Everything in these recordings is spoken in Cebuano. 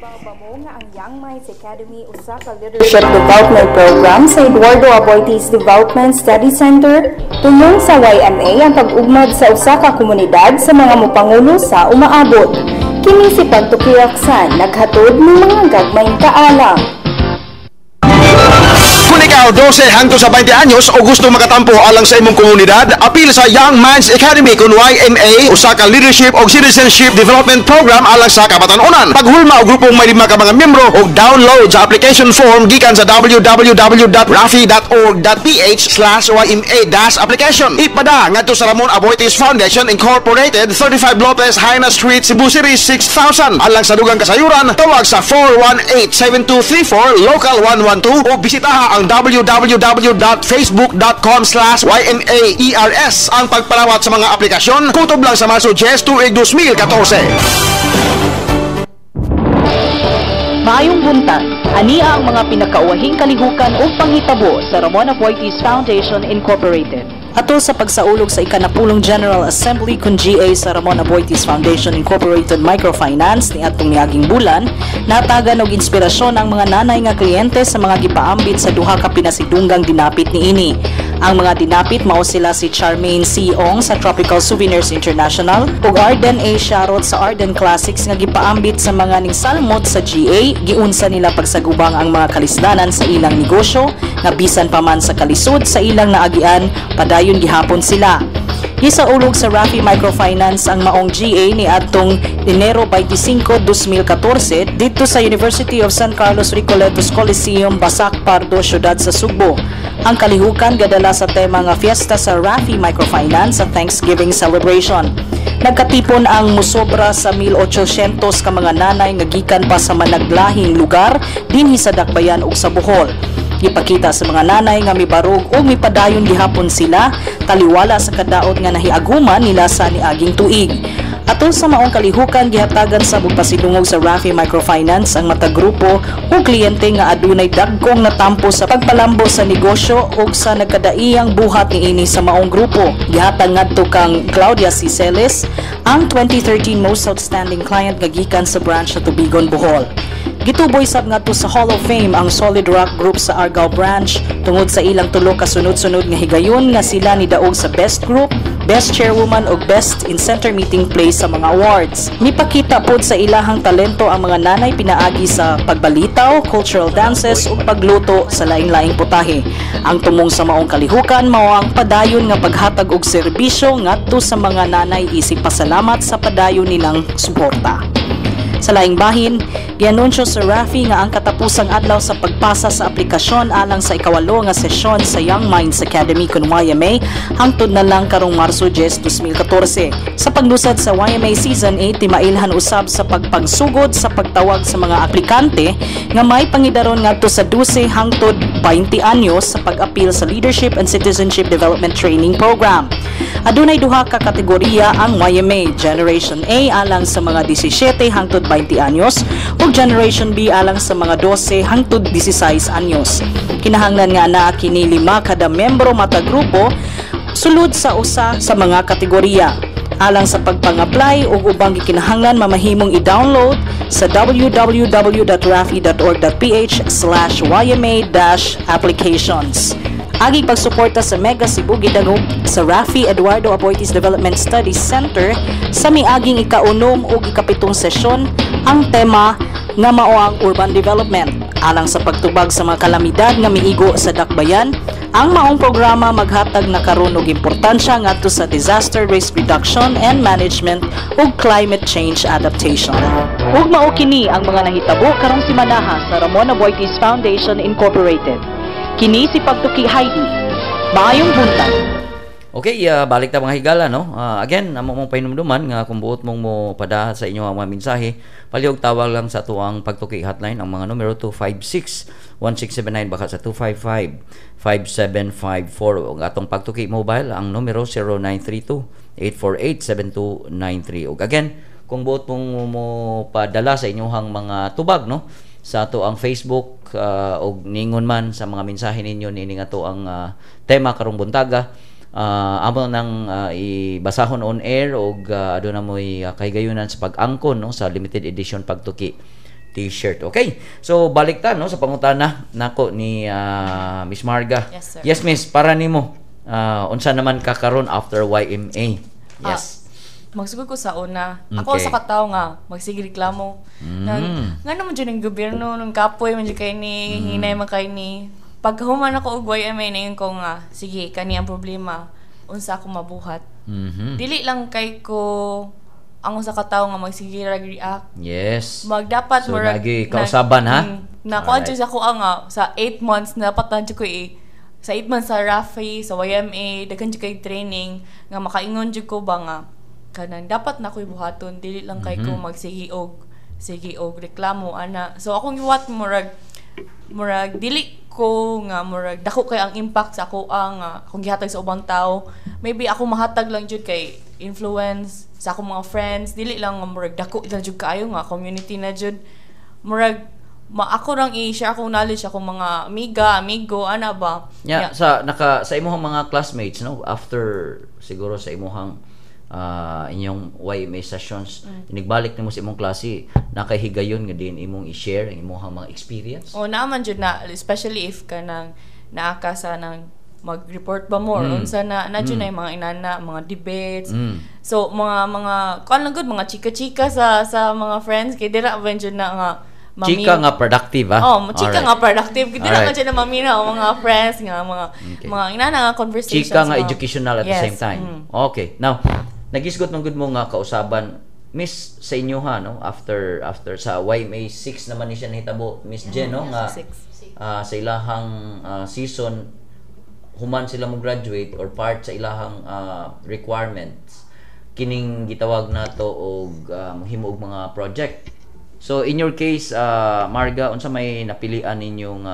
Kahibaw ba mo nga ang Young Minds Academy usa ka leadership development program sa Eduardo Aboitiz Development Study Center? Tumong sa YMA ang pag-ugmad sa usa ka komunidad sa mga mopangulo sa umaabot. Kini si Pagtuki Roxanne, naghatod ng mga gagmayng kaalam. Kung ikaw 12 hangtod sa 20 anyos o gusto makatampo alang sa imong komunidad, apil sa Young Minds Academy kun YMA, usa ka leadership o citizenship development program alang sa kabatan-onan. Paghulma og grupong may 5 ka mga miyembro og download sa application form gikan sa www.rafi.org.ph/YMA-application. Ipada ngadto sa Ramon Aboitiz Foundation Incorporated, 35 Lopez Jaena Street, Cebu City 6000. Alang sa dugang kasayuran, tawag sa 418-7234 local 112 o bisitaha ang www.facebook.com/YMAERS. Ang pagpalawat sa mga aplikasyon, kutob lang sa Marso 10, tuig 2014. Maayong buntag. Ania ang mga pinakauwahing kalihukan ug panghitabo sa Ramon Aboitiz Foundation Incorporated. Atol sa pagsaulog sa ikanapulong General Assembly kun GA sa Ramon Aboitiz Foundation Incorporated Microfinance niadtong niaging bulan, natagan og inspirasyon ang mga nanay nga kliyente sa mga gipaambit sa duha ka pinasidunggang dinapit niini. Ang mga dinapit mao sila si Charmaine C. Ong sa Tropical Souvenirs International ug Arden A. Sharot sa Arden Classics nga gipaambit sa mga ningsalmot sa GA, giunsa nila pagsagubang ang mga kalisdanan sa ilang negosyo nga bisan pa man sa kalisod sa ilang naagian, padayon gihapon sila. Gisaulog sa Rafi Microfinance ang maong GA ni adtong Enero 25, 2014 didto sa University of San Carlos Recoletos Coliseum, Basak, Pardo, siyudad sa Sugbo. Ang kalihukan gadala sa tema nga Fiesta sa Rafi Microfinance sa Thanksgiving Celebration. Nagkatipon ang musobra sa 1,800 ka mga nanay nga gikan pa sa managlahing lugar dinhi sa Dakbayan ug sa Bohol. Gipakita sa mga nanay nga mibarog ug mipadayon gihapon sila taliwala sa kadaot nga nahiaguman nila sa niaging tuig. Atol sa maong kalihukan, gihatagan sa pasidungog sa Rafi Microfinance ang matag grupo ug kliyente nga adunay dagkong natampo sa pagpalambo sa negosyo ug sa nagkadaiyang buhat niini sa maong grupo. Gihatag ngadto kang Claudia C. Celes ang 2013 Most Outstanding Client nga gikan sa branch sa Tubigon, Bohol. Gituboy sab ngadto sa Hall of Fame ang Solid Rock Group sa Argao Branch tungod sa ilang tulo ka sunod-sunod nga higayon nga sila ni daog sa Best Group, Best Chairwoman ug Best in Center Meeting Place sa mga awards. Mipakita pod sa ilahang talento ang mga nanay pinaagi sa pagbalitaw, cultural dances ug pagluto sa laing-laing putahe. Ang tumong sa maong kalihukan mao ang padayon nga paghatag og serbisyo ngadto sa mga nanay isip pasalamat sa padayon nilang suporta. Sa laing bahin, gianunsyo sa Rafi nga ang katapusang adlaw sa pagpasa sa aplikasyon alang sa ikawalo nga sesyon sa Young Minds Academy kun YMA hangtod na lang karong Marso 10, 2014. Sa paglusad sa YMA Season 8, timailhan usab sa pagpangsugod sa pagtawag sa mga aplikante nga may pangidaron ngadto sa 12 hangtod 20 anyos sa pag-apil sa Leadership and Citizenship Development Training Program. Adunay duha ka kategorya ang YMA: Generation A alang sa mga 17 hangtod 20 anyos ug Generation B alang sa mga 12 hangtod 16 anyos. Kinahanglan nga naa kini 5 kada membro matag grupo sulod sa usa sa mga kategorya. Alang sa pagpang-apply ug ubang gikinahanglan, mamahimong i-download sa www.rafi.org.ph/yma-applications. Agi pagsuporta sa Mega Cebu gidangog sa Rafi Eduardo Aboitiz Development Studies Center sa miaging 6 ug 7 sesyon ang tema nga mao ang urban development alang sa pagtubag sa mga kalamidad nga miigo sa dakbayan. Ang maong programa maghatag na karon og importansya ngadto sa disaster risk reduction and management ug climate change adaptation. Ug mao kini ang mga nahitabo karong simanaha sa Ramon Aboitiz Foundation Incorporated. Kini si Pagtuki Heidi. Maayong buntag. Okay, balik ta, mga higala, no. Again, amo mong pahinumduman nga kung buot mong mo pada sa inyo ang mga mensahe, palihog tawag lang sa atuang Pagtuki hotline, ang mga numero 256-1679 baka sa 255-5754 ug atong Pagtuki mobile ang numero 0932-848-7293. Ug again, kung buot mong mo padala sa inyong mga tubag, no, sa ato ang Facebook og ningon man sa mga mensahe ninyo niini nga ato ang tema karong buntaga, amo nang ibasahon on air og aduna moy kahigayunan sa pag-angkon, no, sa limited edition Pagtuki T-shirt. Okay. So balik ta, no, sa pangutana nako ni Miss Marga. Yes, sir. Yes, Miss, para nimo, unsa naman ka karon after YMA? Yes. Magsugod ko sa una. Ako sa katawo nga magsige reklamo. Nang nga naman jud ang gobyerno nung kapoy man jud kay ni, hinay man kay ni. Pagkahuman ako og YMA, naingon ko nga sige, kani ang problema, unsa ako mabuhat. Dili lang kay ko ang usa ka tawo nga magsige rag react. Magdapat So, murag lagi kausaban, ha? Na kuan jud sa ako nga sa 8 months na dapat na jud ko eh sa 8 months sa RAFI, sa YMA, daghan jud kay training nga makaingon jud ko ba nga kanang dapat na ko'y buhaton, dili lang kay ko magsige og sige og reklamo ana. So akong gibuhat, murag murag dili ko nga murag dako kay ang impact sa ako ang akong gihatag sa ubang tao. Maybe ako mahatag lang jud kay influence sa akong mga friends, dili lang nga murag dako lang jud kaayo nga community na jud. Murag ma ako rang i-share akong knowledge, akong mga amiga, amigo ana ba. Yeah, sa naka sa imong mga classmates, no, after siguro sa imong inyong YMA sessions, inigbalik nimo sa imong klase, nakahigayon nga din imong i-share ang imong mga experience? O naman jud na, especially if kanang naa ka sa nang mag-report ba more, unsa na na jud na yung mga inana, mga debates. So mga kuan lang gud, mga chika-chika sa mga friends kay dira ba jud na nga Chika nga productive, ah. Oh, chika nga productive. Kay dira man jud na mamina ang mga friends nga mga mga inana nga conversations. Chika nga educational at the same time. Okay. Now, nagisgot man gud mo nga kausaban, Miss, sa inyo ha, no, after after sa YMA 6 naman ni siya nahitabo, Miss Jen, no, nga Six. Sa ilahang season, human sila mo graduate or part sa ilahang requirements kining gitawag nato og himo og mga project. So in your case, Marga, unsa may napilian ninyong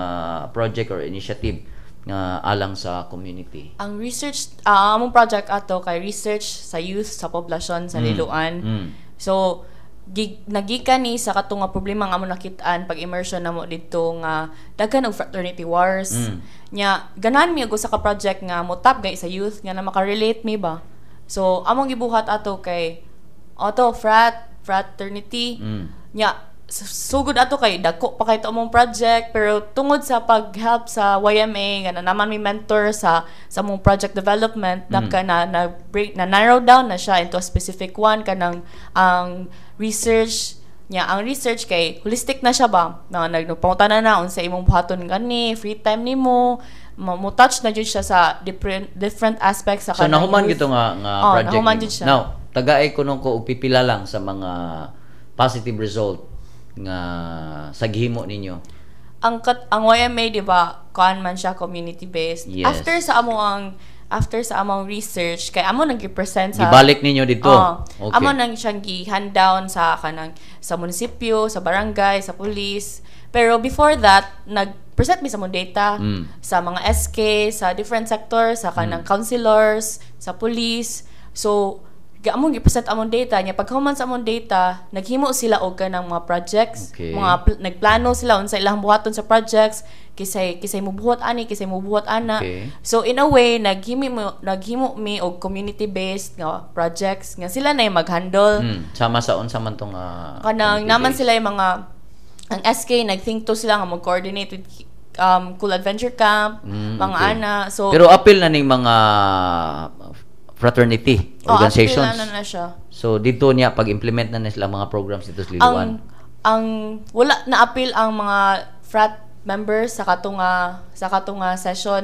project or initiative nga alang sa community? Ang research, among project ato kay research sa youth sa poblasyon sa Liloan. So nagikan ni sa katong nga problema nga amo nakit-an pag immersion namo didto nga daghan og fraternity wars. Nya ganahan mi og usa ka project nga mo tap gay sa youth nga na makarelate mi ba. So among gibuhat ato kay auto fraternity. Nya sugod ato kay dako pa kay to among project, pero tungod sa pag-help sa YMA nga na naman mi mentor sa among project development, naka na na break na, narrow down na siya into a specific one, kanang ang research niya. Ang research kay holistic na siya ba na nagpangutana na unsa imong buhaton gani free time nimo, mo touch na jud siya sa different different aspects sa So kanang nahuman youth. gito nga Oh, project nahuman nimo. jud siya. Now, tagaay ko nung ko og pipila lang sa mga positive result nga sa gihimo ninyo. Ang YMA, di ba, kuan man siya, community based. After sa among research kay amo nang gi-present sa Gibalik ninyo dito. Oh, amo nang siyang gi-hand down sa kanang sa munisipyo, sa barangay, sa police. Pero before that, nag-present mi sa among data sa mga SK, sa different sectors, sa kanang councilors, sa police. So, among gi-present among data niya. Paghuman sa among data, naghimo sila og kanang mga projects, mga nagplano sila unsa ilang buhaton sa projects, kisay kisay mubuhat ani, kisay mubuhat ana. So in a way, naghimo mi og community based nga projects nga sila na yung mag-handle. Sama sa unsa man tong Kanang naman community-based? sila yung mga ang SK, nag-think to sila nga mag-coordinate with Cool Adventure Camp, mga ana. So Pero apil na ning mga fraternity oh, organizations. apil na na siya. So dito niya pag-implement na nila mga programs dito sa Liloan. Ang wala na apil ang mga frat members sa kato nga session.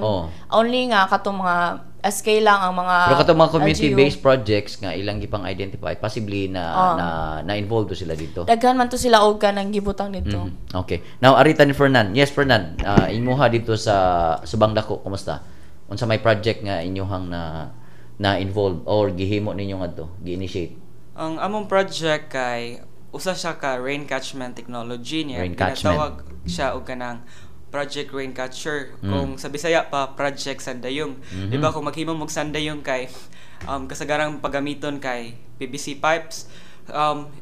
Only nga katong mga SK lang, ang mga Pero katong mga LGU. community-based projects nga ilang gipang identify, possibly na na na involved to sila dito. Daghan man to sila og kanang gibutang dito. Okay. Now arita ni Fernan. Yes, Fernan, imuha dito sa Subang Dako, kumusta? Unsa may project nga inyohang na na involved or gihimo ninyo ngadto, gi-initiate? Ang among project kay usa siya ka rain catchment technology niya. Rain catchment. Ginatawag siya og kanang Project Rain Catcher. Kung sa Bisaya pa, Project Sandayong. Di ba kung maghimo mog sandayong kay kasagarang paggamiton kay PVC pipes.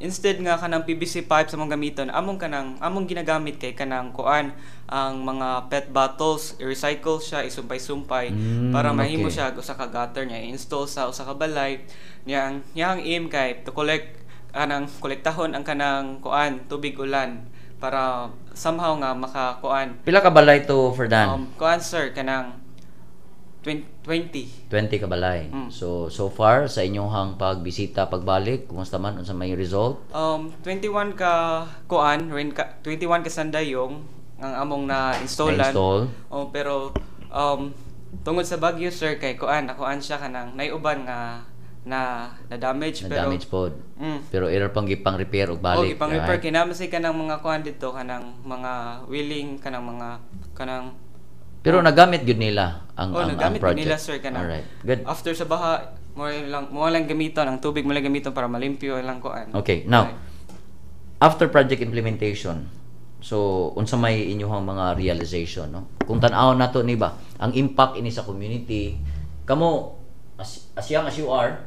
Instead nga kanang PVC pipes among gamiton, among kanang among ginagamit kay kanang kuan, ang mga PET bottles, i-recycle siya, isumpay-sumpay para mahimo siya og usa ka gutter niya, i-install sa usa ka balay niya. Ang niyang aim kay to collect, kanang kolektahon ang kanang kuan, tubig ulan. para somehow nga makakuan. Pila ka balay to, Ferdan? Kuan sir, kanang 20. 20 ka balay. So so far sa inyong pagbisita, pagbalik, kumusta man, unsa may result? 21 ka kuan, rain ka, 21 ka sandayong ang among na installan. Na-install. Oh, pero tungod sa bagyo sir kay kuan, nakuan siya kanang naiuban nga na na damage. Na pero damage pod. Pero error pang gipang repair og balik. Oh, gipang repair right? kay naman say kanang mga kuan dito, kanang mga willing, kanang mga kanang. Pero nagamit gyud nila ang oh, ang, ang nagamit project. nila sir kanang. Alright. Good. After sa baha, mo lang gamiton ang tubig, mo lang gamiton para malimpyo lang kuan. Okay, now after project implementation, so unsa may inyong mga realization, no? Kung tan-awon nato ni ba ang impact ini sa community, kamo as young as you are,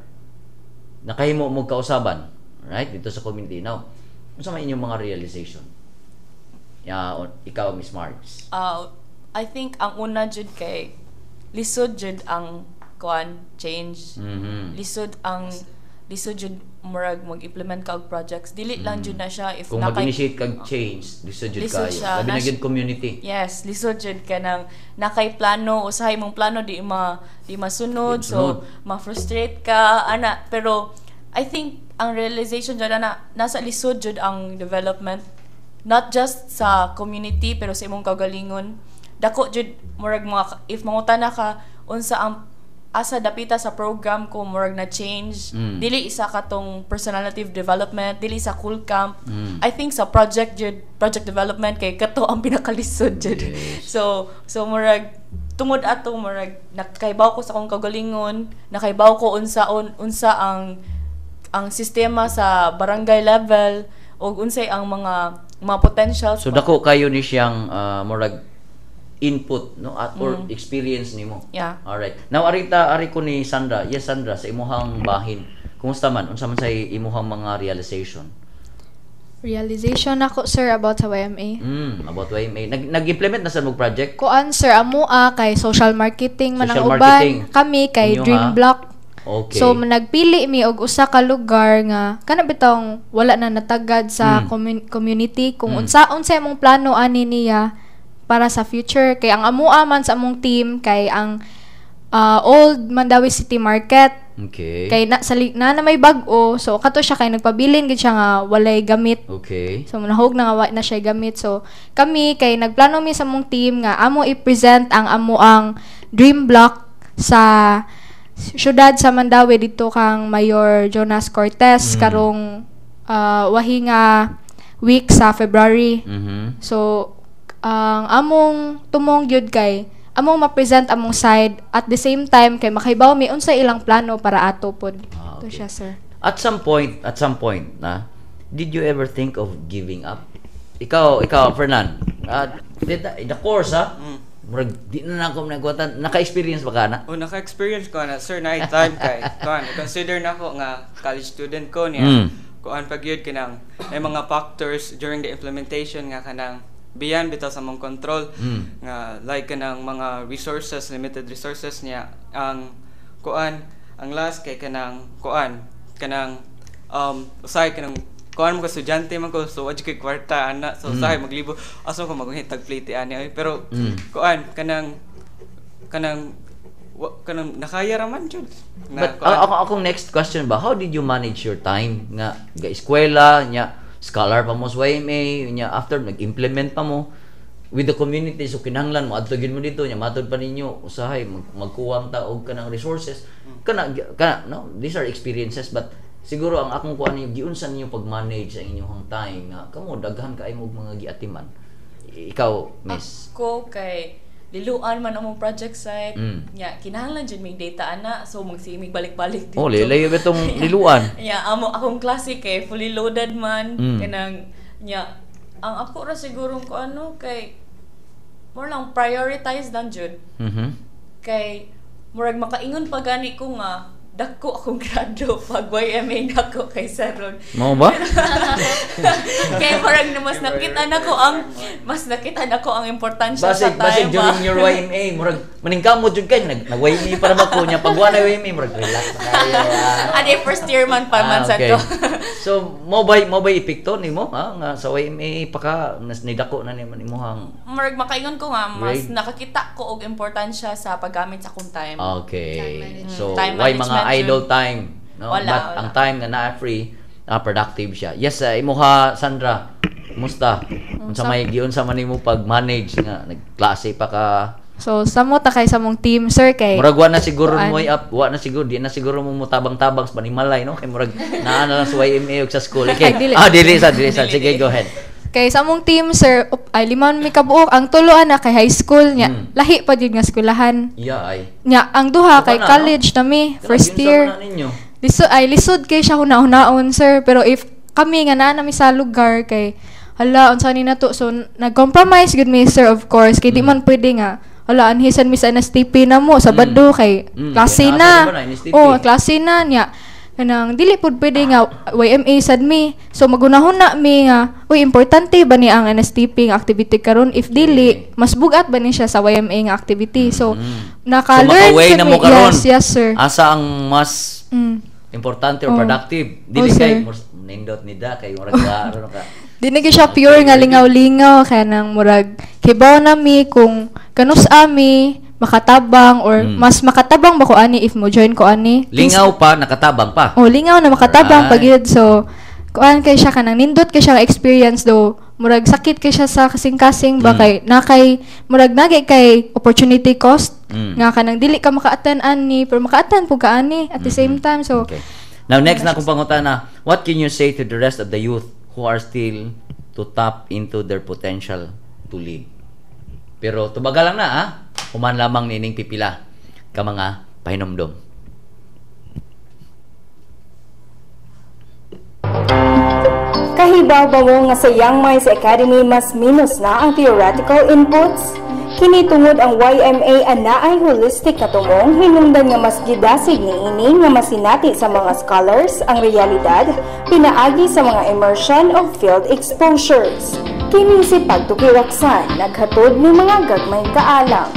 nakahimo mo kausaban, right? Dito sa community now. Unsa may inyong mga realization? Ya, ikaw, Miss Marks. I think ang una jud kay lisod jud ang kuan change. Lisod jud murag mag-implement ka og projects. Dili lang jud na siya if Kung mag-initiate kag change, lisod jud Lisod kayo. siya. Labi na jud community. Yes, lisod jud ka nang nakay plano, usahay mong plano di masunod, Di so masunod. ma-frustrate ka ana, pero I think ang realization jud ana nasa lisod jud ang development, not just sa community pero sa imong kaugalingon. Dako jud murag mga if mangutana ka unsa ang asa dapita sa program ko murag na change, dili isa katong personality development, dili sa cool camp. I think sa project jud, project development kay kato ang pinakalisod jud. So murag tungod ato murag nakaibaw ko sa akong kaugalingon, nakaibaw ko unsa ang sistema sa barangay level ug unsay ang mga potentials. So dako kayo ni siyang murag input, no, at or experience nimo. Yeah. Alright. Now arita ari ko ni Sandra. Yes Sandra, sa imuhang bahin. Kumusta man? Unsa man sa imuhang mga realization? Realization ako sir about sa YMA. About YMA. Nag-implement na sa mong project? Kuan sir, amoa kay social marketing man ang Social uban. marketing. Kami kay Inyo, Dream ha? Block. Okay. So nagpili mi og usa ka lugar nga kana bitong wala na natagad sa community kung unsa imong plano ani niya para sa future, kay ang amoa man sa among team kay ang Old Mandaue City Market. Okay. Kay na, sa na, na may bag-o, so kato siya kay nagpabilin gid siya nga walay gamit. Okay. So nahog na nga wa na siya gamit. So kami kay nagplano mi sa among team nga amo i-present ang amo ang dream block sa syudad sa Mandaue dito kang Mayor Jonas Cortez karong wahi nga week sa February. So ang among tumong gyud kay among ma-present among side at the same time kay makaibaw mi unsa ilang plano para ato pod. Ah, Ito okay. siya sir. At some point, na, did you ever think of giving up? Ikaw, Fernan, in the course, ha? Murag, di na na ako nagwatan. Naka-experience ba ka na? Oh, naka-experience ko na sir na time kay kuan consider na ko nga college student ko niya. Kuan pag yun kanang may mga factors during the implementation nga kanang beyond bitaw sa mong control nga like kanang mga resources, limited resources niya, ang kuan ang last kay kanang kuan kanang usahay kanang kuan mo ka estudyante man ko, so wa jud kay kwarta ana, so usahay maglibo asa ko maghitag plate ani oy, pero kuan kanang kanang wa, kanang nakaya ra man jud na But kuan. akong next question ba, how did you manage your time nga ga eskwela nya, scholar pa mo sa YMA nya, after nag-implement pa mo with the community, so kinahanglan mo adto gyud mo dito nya, matod pa ninyo usahay magkuwang ta og kanang resources kana kana, no? These are experiences, but siguro ang akong kuan ninyo, giunsa ninyo pag-manage ang inyong time nga kamo daghan kay mo og mga giatiman? Ikaw, miss. Ako kay Liloan man among project site. Nya kinahanglan jud mig data ana, so magsimig balik-balik dito. Oh, layo ba itong Liloan? Yeah, amo akong klase kay fully loaded man kanang nya ang ako ra siguro ko ano kay more lang prioritize lang jud. Kay murag makaingon pa gani ko nga Dako akong grado pag YMA nako kaysa ron. Mao ba? Kaya parang na mas nakita nako ang importansya Basig, sa time basig ba. During your YMA, murag maningkamot jud kay nag YMA para ba ko nya pag wala YMA murag relax na kayo. Ah. Adi first year man pa man Ah, sa okay. to. So mo ba epekto nimo ha nga sa YMA pa ka nas nidako na nimo imuhang Murag makaingon ko nga mas grade? Nakakita ko og importansya sa paggamit sa akong time. Okay. Time management. So Time why mga management idle yun. time, no? Wala, But wala. ang time nga naa free, productive siya. Yes, imuha Sandra. Kumusta? Unsa may giunsa man nimo pag-manage nga nagklase pa ka? So samo ta kay sa mong team, sir, kay Murag wa na siguro kuan. mo up, wa na siguro di na siguro mo mutabang-tabang sa panimalay, no? Kay murag naa na lang sa YMA ug sa school. Okay. Ay, dili. Ah, dili sa dili sa. Sige, go ahead. Kay sa among team, sir, ay lima mi kabuok. Ang tulo ana kay high school niya. Lahi pa jud nga eskwelahan. Yeah, ay. Nya ang duha So, kay kana, no? college na mi, first Giunsa year. man na ninyo? Lisod ay lisod kay siya huna-hunaon, sir, pero if kami nga naa nami sa lugar kay hala unsa ni nato, so nag-compromise gud mi, sir, of course, kay di man pwede nga hala anhisan mi sa NSTP na mo Sabado kay klase Kaya na. naa sa diba na, NSTP? Oh, klase na niya kanang dili pud pwede nga YMA sad mi. So magunahuna mi nga uy, importante ba ni ang NSTP nga activity karon? If dili, mas bugat ba ni siya sa YMA nga activity? So naka-learn So maka-weigh sad na mi. mo karon. Yes, sir. Asa ang mas importante or Oh. productive? Dili Oh, kay sir. Nindot ni da kay murag wa ano ka. Di na gyud siya pure nga lingaw-lingaw kaya nang murag kibaw na mi kung kanus ami makatabang or mas makatabang ba ko ani if mo join ko ani. Lingaw pa, nakatabang pa. Oh, lingaw na makatabang Alright. pag yun. So kuan kay siya kanang nindot kay siya nga experience do murag sakit kay siya sa kasing-kasing ba kay na kay murag nagay kay opportunity cost nga kanang dili ka maka-attend ani pero maka-attend pud ka ani at the same time. So Okay. Now next na akong pangutana, what can you say to the rest of the youth who are still to tap into their potential to lead? Pero tubaga lang na ah, human lamang nining pipila ka mga pahinomdom. Kahibaw ba mo nga sa Young Minds Academy mas minus na ang theoretical inputs? Kini tungod ang YMA anaay holistic katumong hinungdan nga mas gidasig niini nga masinati sa mga scholars ang realidad pinaagi sa mga immersion of field exposures. Kini si Pagtukiwaksan, naghatod ni mga gagmay kaalam.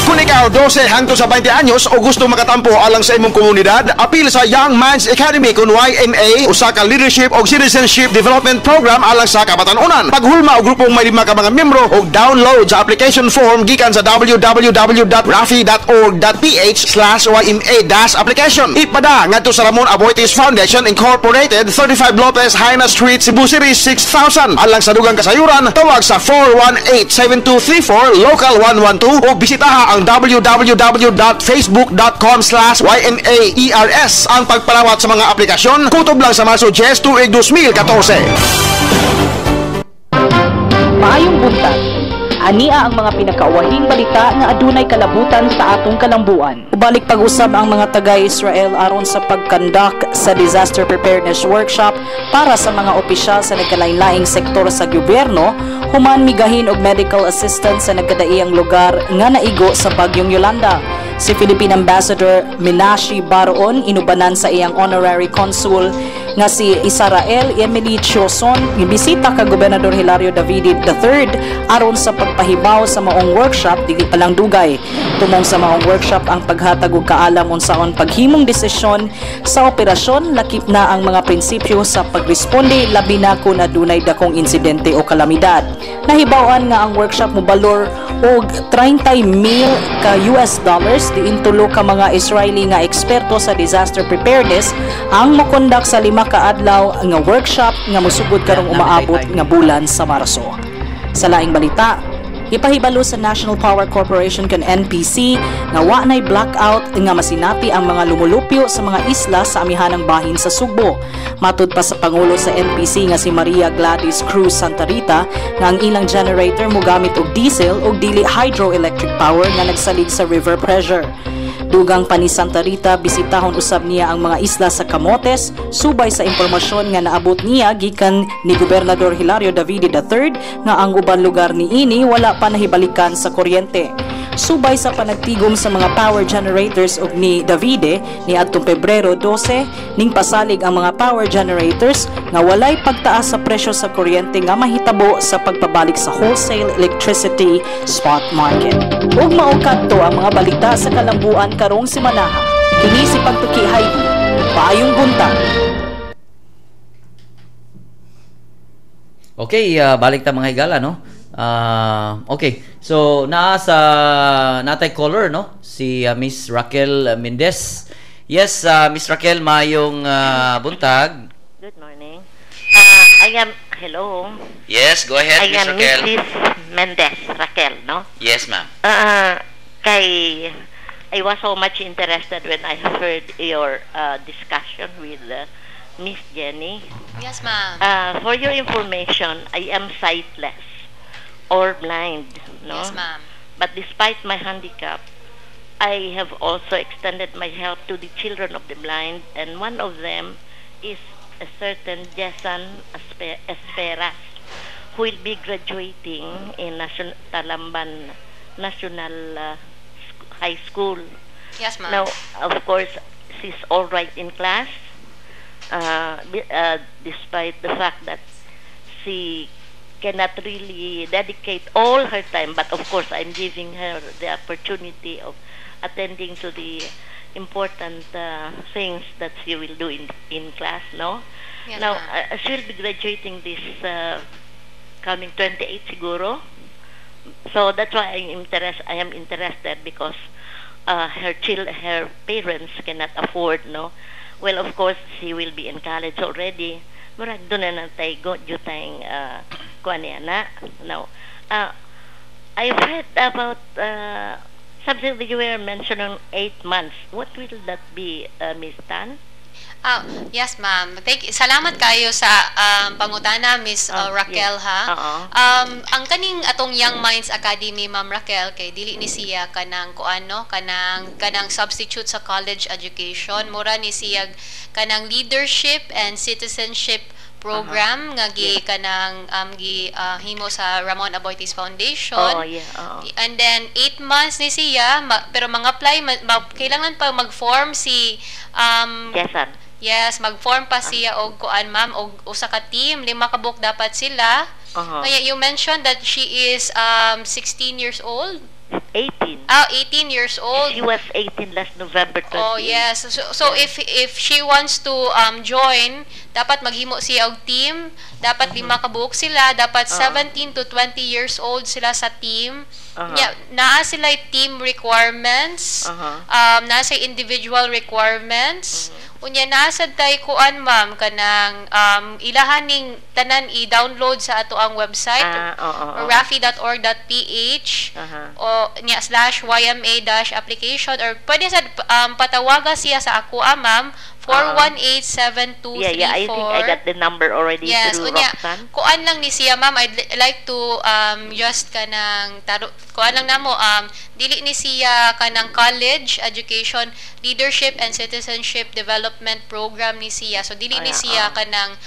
Kung ikaw 12 hangtod sa 20 anyos o gusto makatampo alang sa imong komunidad, apil sa Young Minds Academy kun YMA, usa ka leadership o citizenship development program alang sa kabatan-unan. Paghulma og grupong may 5 ka mga miyembro og download sa application form gikan sa www.rafi.org.ph/YMA-application. Ipada ngadto sa Ramon Aboitiz Foundation Incorporated, 35 Lopez Haina Street, Cebu City 6000. Alang sa dugang kasayuran, tawag sa 418-7234 local 112 o bisitaha ang www.facebook.com/YMAERS. Ang pagpalawat sa mga aplikasyon, kutob lang sa Marso 10, tuig 2014. Maayong buntag. Ania ang mga pinakauwahing balita nga adunay kalabutan sa atong kalambuan. Ubalik pag-usab ang mga taga-Israel aron sa pag-conduct sa disaster preparedness workshop para sa mga opisyal sa nagkalain-laing sektor sa gobyerno human migahin og medical assistance sa nagkadaiyang lugar nga naigo sa bagyong Yolanda. Si Philippine Ambassador Minashi Baroon inubanan sa iyang honorary consul nga si Israel Emily Chioson gibisita ka Gobernador Hilario Davide III aron sa pagpahibaw sa maong workshop dili pa lang dugay. Tumong sa maong workshop ang paghatag og kaalam unsaon paghimong desisyon sa operasyon, lakip na ang mga prinsipyo sa pagresponde labi na kung adunay dakong insidente o kalamidad. Nahibaw-an nga ang workshop mobalor og 30 mil ka US dollars, diin tulo ka mga Israeli nga eksperto sa disaster preparedness ang mokondak sa 5 ka adlaw nga workshop nga mosugod karong umaabot nga bulan sa Marso. Sa laing balita, ipahibalo sa National Power Corporation kan NPC nga wa nay blackout nga masinati ang mga lumulupyo sa mga isla sa amihanang bahin sa Sugbo. Matud pa sa pangulo sa NPC nga si Maria Gladys Cruz Santa Rita nga ang ilang generator mogamit og diesel ug dili hydroelectric power nga nagsalig sa river pressure. Dugang pa ni Santa Rita, bisitahon usab niya ang mga isla sa Camotes, subay sa impormasyon nga naabot niya gikan ni Gobernador Hilario Davide III nga ang uban lugar niini wala pa nahibalikan sa kuryente. Subay sa panagtigom sa mga power generators ug ni Davide ni adtong Pebrero 12 ning pasalig ang mga power generators nga walay pagtaas sa presyo sa kuryente nga mahitabo sa pagpabalik sa wholesale electricity spot market. Ug mao kadto ang mga balita sa kalambuan karong semanaha. Kini si Pagtuki Heidi. Maayong buntag. Okay, balik ta mga higala, no? Okay. So naa sa natay caller, no? Si Miss Raquel Mendez. Yes, Miss Raquel, mayong buntag. Good morning. I am hello. Yes, go ahead, I Miss am Raquel. Mrs. Mendez Raquel, no? Yes, ma'am. Kay I was so much interested when I heard your discussion with Miss Jenny. Yes, ma'am. For your information, I am sightless or blind, no? Yes, ma'am. But despite my handicap, I have also extended my help to the children of the blind, and one of them is a certain Jason Esperas, who will be graduating in Talamban National High School. Yes, ma'am. Now, of course, she's all right in class, despite the fact that she cannot really dedicate all her time, but of course I'm giving her the opportunity of attending to the important things that she will do in class, no? Yes, now, ma'am. She will be graduating this coming 28 siguro. So that's why I am interested because her parents cannot afford, no? Well, of course, she will be in college already. Murag doon na natay go jutang kuan niya na. Now, I've heard about something that you were mentioning 8 months. What will that be, Miss Tan? Yes, ma'am. Thank you. Salamat kayo sa pangutana, Miss Raquel, yes. Ha. Oo. Ang kaning atong Young Minds Academy, Ma'am Raquel, kay dili ni siya kanang kuan, no, kanang substitute sa college education. Mura ni siya kanang leadership and citizenship program nga gi kanang gi himo sa Ramon Aboitiz Foundation. Oh, yeah. Oo. And then 8 months ni siya, pero mga-apply kailangan pa mag-form si Jason. Yes, mag-form pa siya og kuan, ma'am, og usa ka team, 5 ka buok dapat sila. Uh-huh. Kaya you mentioned that she is 16 years old. 18. 18 years old. She was 18 last November 28. Oh, yes. So if she wants to join, dapat maghimo siya og team, dapat 5 ka buok sila, dapat 17 to 20 years old sila sa team. Uh-huh. Yeah, naa sila team requirements. Uh-huh. Naa sa individual requirements. Unya naa sad tay kuan, ma'am, kanang ilahan ning tanan i-download sa ato ang website rafi.org.ph Uh-huh. o nya /YMA-application or pwede sa patawaga siya sa ako, ma'am, 418-7234. Yeah, I think I got the number already. Yes, through unya, Roxanne. Kuan lang ni siya, ma'am. I'd like to just kanang taro, kuan lang namo, dili ni siya kanang college education, leadership and citizenship development program ni siya. So dili ni siya kanang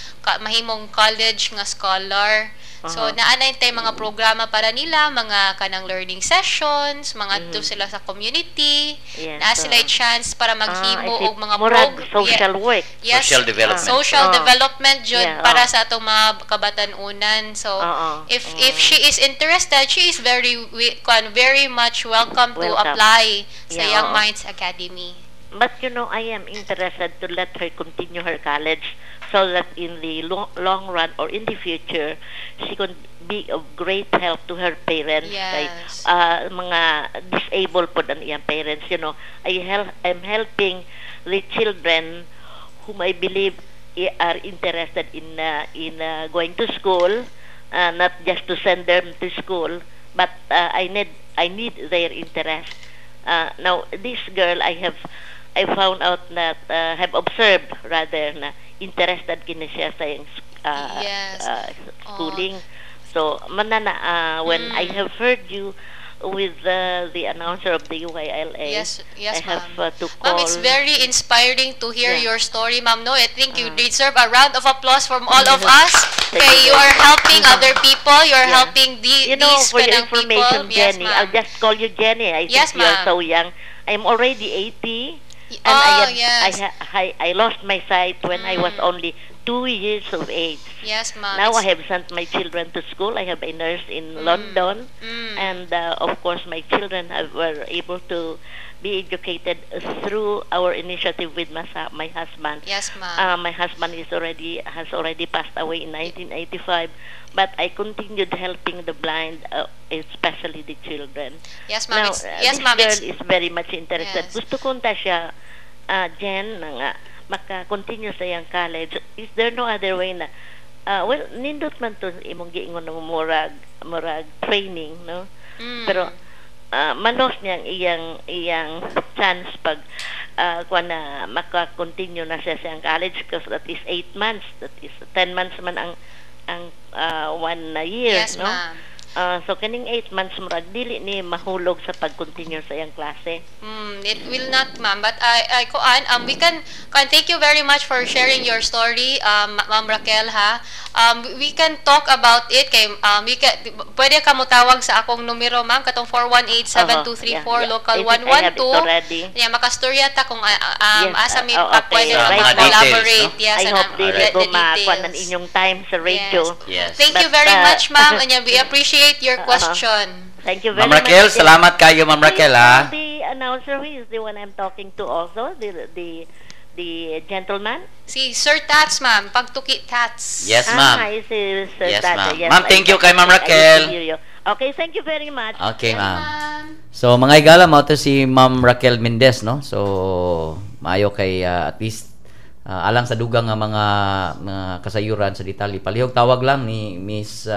mahimong college nga scholar. So naanay tay mga programa para nila, mga kanang learning sessions, mga to sila sa community. Yes, naa sila chance para maghimo og mga social work. Yes, social development. Social development jud para sa atong mga kabatan-unan. So if she is interested, she is very very much welcome to apply sa Young Minds Academy. But you know, I am interested to let her continue her college so that in the long run or in the future, she could be of great help to her parents. Yes. Kay, mga disabled po ang iyang parents, you know. I'm helping the children whom I believe are interested in going to school, not just to send them to school, but I need their interest. Now, this girl, I found out that have observed rather na interested kini siya sa schooling. So manana when I have heard you with the announcer of the UYLA, yes, I have to call. Ma'am, it's very inspiring to hear your story, ma'am. No, I think you deserve a round of applause from all of us. Thank Kay you very are much. Helping other people, you are helping the You know, these for your kanang information, people. Yes, Jenny, ma'am. I'll just call you Jenny. I Yes, think you're ma'am. so young. I'm already 80, and Oh, I have, yes. I, ha- I lost my sight when I was only 2 years of age. Yes, ma'am. Now I have sent my children to school. I have a nurse in London, and of course my children were able to be educated through our initiative with my husband. Yes, ma'am. My husband is already has already passed away in 1985, but I continued helping the blind, especially the children. Yes, ma'am. Now, Yes, this ma'am. girl is very much interested. Yes. Gusto ko unta siya, Jen, na nga, maka-continue sa iyang college. Is there no other way na, well, nindot man to imong giingon na murag training, no? Pero, malos niya ang iyang chance pag kuan na maka-continue na siya sa iyang college because that is 8 months, that is 10 months man ang one na year, Yes, no? ma'am. So kining 8 months murag dili ni mahulog sa pag-continue sa iyang klase. It will not, ma'am. But I kuan, we can thank you very much for sharing your story, Ma'am Raquel, ha. We can talk about it kay we can, pwede ka motawag sa akong numero, ma'am, katong 418-7234 local I think I have it 112. Already. Yeah, makastorya ta kung Yes, asa may oh, okay. pwede Sa ka mga collaborate. details, no? Yes, I and, hope dili the ko makuha ng details. inyong time sa radio. Yes. Thank you But, very much, ma'am. And we appreciate your question. Thank you very Ma'am Raquel, much. salamat kayo, Ma'am Raquel, ha. The announcer, who is the one I'm talking to also, the gentleman? Si Sir Tats, ma'am. Pagtuki Tats. Yes, ma'am. Ah, hi, si Sir Yes, Tats. ma'am. Yes, Ma'am, thank you kay Ma'am I used to Raquel. hear you. Okay, thank you very much. Okay, ma'am. So, mga igala, mao to si Ma'am Raquel Mendez, no? So, maayo kay at least alang sa dugang nga mga kasayuran sa detalye. Palihog tawag lang ni Miss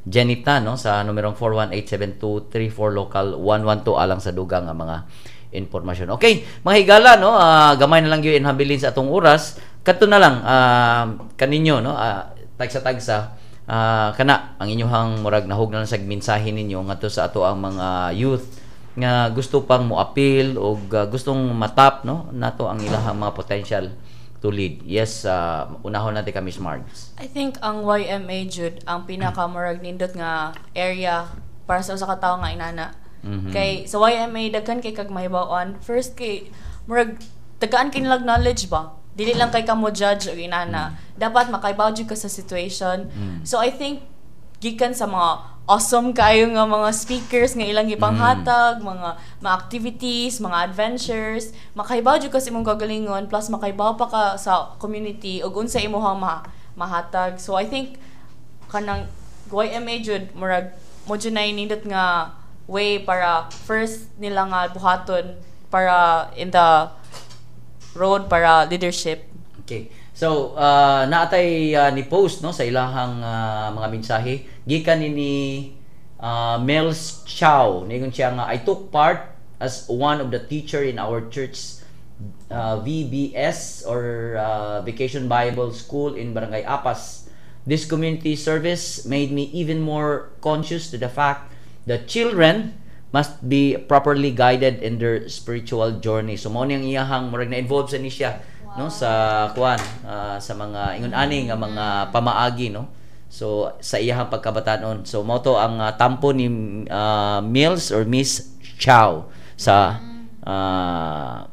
Jenita, no, sa numerong 4187234 local 112 alang sa dugang nga mga impormasyon. Okay, mga higala, no, gamay na lang gyud habilin sa atong oras. Kadto na lang kaninyo, no, tagsa-tagsa kana ang inyuhang murag nahug na lang sa mensahe ninyo ngadto sa ato ang mga youth nga gusto pang moapil o gustong matap, no, nato ang ilahang mga potential to lead. Yes, unahon natin kami, Margs. I think ang YMA jud ang pinaka murag nindot nga area para sa usa ka tawo nga inana. Kay sa YMA daghan kay kag mahibaw-an. First kay murag tagaan kay nilag knowledge ba. Dili lang kay ka mo judge og inana. Dapat makaibaw jud ka sa situation. So I think gikan sa mga awesome kaayo nga mga speakers nga ilang gipanghatag, mga activities, mga adventures, makaibaw jud ka sa imong kagalingon plus makaibaw pa ka sa community ug unsa imong mahatag. So I think kanang YMA jud murag mo jud na nindot nga way para first nila nga buhaton para in the road para leadership. Okay. So, naatay ni post, no, sa ilahang mga mensahe gikan ni Mels Chow. Ningon siya nga, "I took part as one of the teacher in our church VBS or Vacation Bible School in Barangay Apas. This community service made me even more conscious to the fact that children must be properly guided in their spiritual journey." So mao ni ang iyahang murag na-involve sa ni siya, no, sa kuan sa mga ingon ani nga mga pamaagi, no, so sa iyahang pagkabatanon. So mao to ang tampo ni Mills or Miss Chow sa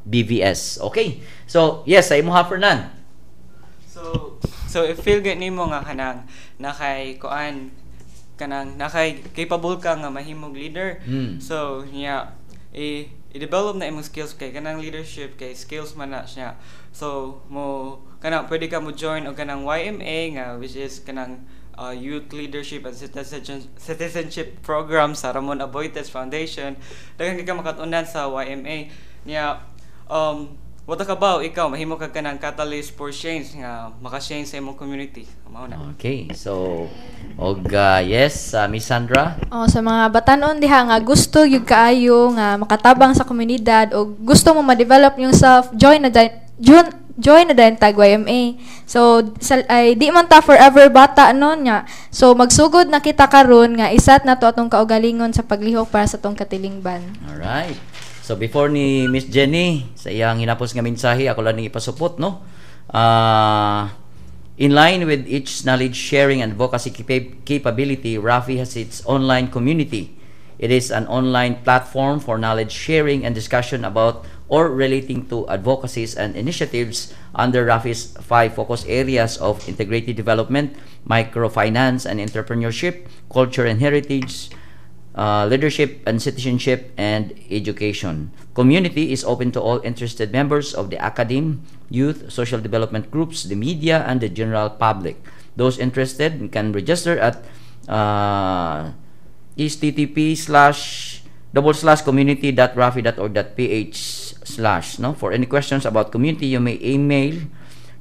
BVS. Okay, so yes, sa imo ha, Fernan. So if feel gani nimo nga kanang nakay kuan kanang nakay capable ka nga mahimong leader. So yeah, i-develop na imong skills kay kanang leadership kay skills man na siya. So mo kanang pwede ka mo join og kanang YMA nga which is kanang Youth Leadership and Citizenship Program sa Ramon Aboitiz Foundation. Daghan kay ka makat-unan sa YMA. Niya wala ka ba ikaw mahimo ka kanang catalyst for change nga maka-change sa imong community. Mao na. Okay, so og yes, Miss Sandra. Oh, sa mga batanon diha nga gusto gyud kaayo nga makatabang sa komunidad o gusto mo ma-develop yung self, join na dayon tag YMA. So sa, ay di man ta forever bata no nya. So magsugod na kita karon nga isat na to atong kaugalingon sa paglihok para sa atong katilingban. Alright. So before ni Miss Jenny sa iyang hinapos nga mensahe, ako lang ning ipasupot, no. Ah, In line with each knowledge sharing and advocacy capability, Rafi has its online community. It is an online platform for knowledge sharing and discussion about or relating to advocacies and initiatives under Rafi's five focus areas of integrated development, microfinance and entrepreneurship, culture and heritage, leadership and citizenship, and education. Community is open to all interested members of the academe, youth, social development groups, the media, and the general public. Those interested can register at http://community.rafi.org.ph/, no. For any questions about community, you may email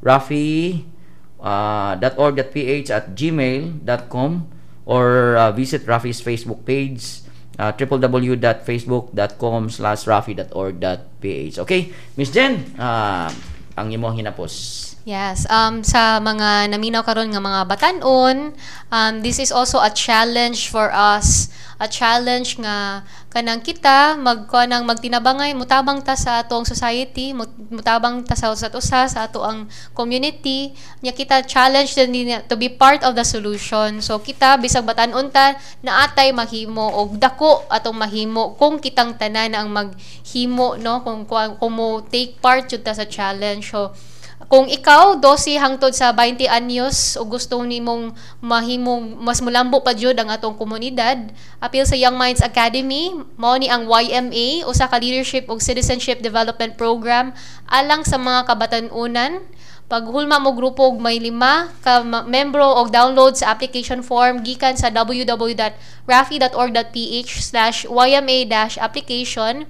rafi.org.ph@gmail.com or visit Rafi's Facebook page, www.facebook.com/rafi.org.ph. Okay, Miss Jen, ang imong hinapos. Yes, sa mga naminaw karon nga mga batanon, this is also a challenge for us, a challenge nga kanang kita magkanang magtinabangay, mutabang ta sa atong society, mutabang ta sa usa't usa sa ato ang community. Nya kita challenge din to be part of the solution. So kita bisag batanon ta, naatay mahimo og dako atong mahimo kung kitang tanan ang maghimo, no, kung mo take part jud ta sa challenge. So kung ikaw 12 hangtod sa 20 anyos o gusto nimong mahimong mas mulambo pa jud ang atong komunidad, apil sa Young Minds Academy. Mao ni ang YMA, usa ka leadership ug citizenship development program alang sa mga kabatan-unan. Paghulma mo grupo og may lima ka membro og download sa application form gikan sa www.rafi.org.ph/yma-application.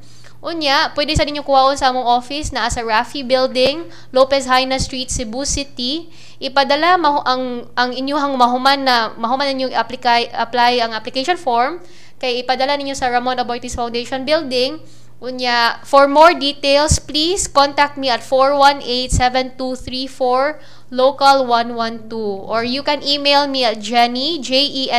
Unya, pwede sa ninyo kuhaon sa among office naa sa Rafi Building, Lopez Jaena Street, Cebu City. Ipadala ang inyuhang mahuman na mahuman ninyong apply ang application form kay ipadala ninyo sa Ramon Aboitiz Foundation Building. Unya, for more details, please contact me at 418-7234 local 112, or you can email me at Jenny, Jenny.lea,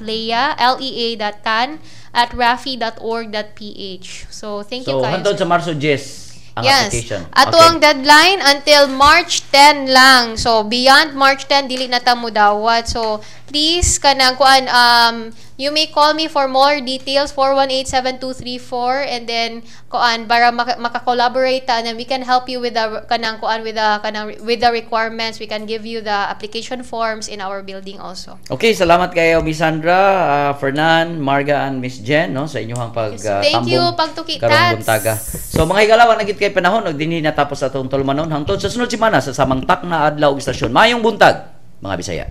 Lea.tan@rafi.org.ph. So, thank you So, kayo. Hantod sa Marso 10 ang Yes. application. Ato ang deadline until March 10 lang. So beyond March 10, dili na ta mudawat. So please kanang kuan, you may call me for more details, 418-7234, and then kuan para maka-collaborate ta, and then we can help you with the kanang kuan with the kanang with the requirements. We can give you the application forms in our building also. Okay, salamat kayo Miss Sandra, Fernan, Marga, and Miss Jen, no, sa inyong pag Thank you, tambong pagtuki karong tats. Buntaga. So mga higala, wa na gid kay panahon ug dinhi natapos atong tulumanon hangtod sa sunod semana sa samang tak na adlaw ug istasyon. Maayong buntag, mga Bisaya.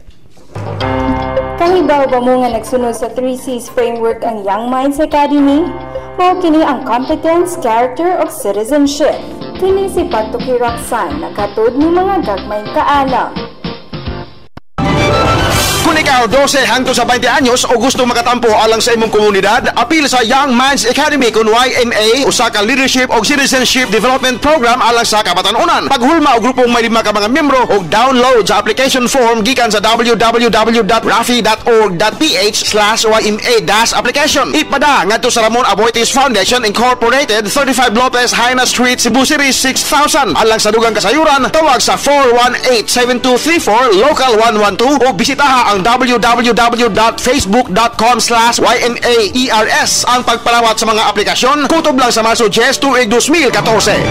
Kahibaw ba mo nga nagsunod sa 3 C's framework ang Young Minds Academy? Mao kini ang competence, character ug citizenship. Kini si Pagtuki Roxanne, naghatod ni mga gagmayng kaalam. Kung ikaw 12 hangtod sa 20 anyos o gusto makatampo alang sa imong komunidad, apil sa Young Minds Academy kun YMA, usa ka leadership og citizenship development program alang sa kabatan-unan. Paghulma og grupong may lima ka mga miyembro og download sa application form gikan sa www.rafi.org.ph/yma-application. Ipada ngadto sa Ramon Aboitiz Foundation Incorporated, 35 Lopez Jaena Street, Cebu City 6000. Alang sa dugang kasayuran, tawag sa 418-7234 local 112 o bisitaha ang www.facebook.com/ymaers. Ang pagpalawat sa mga aplikasyon, kutob lang sa Marso 10, tuig 2014.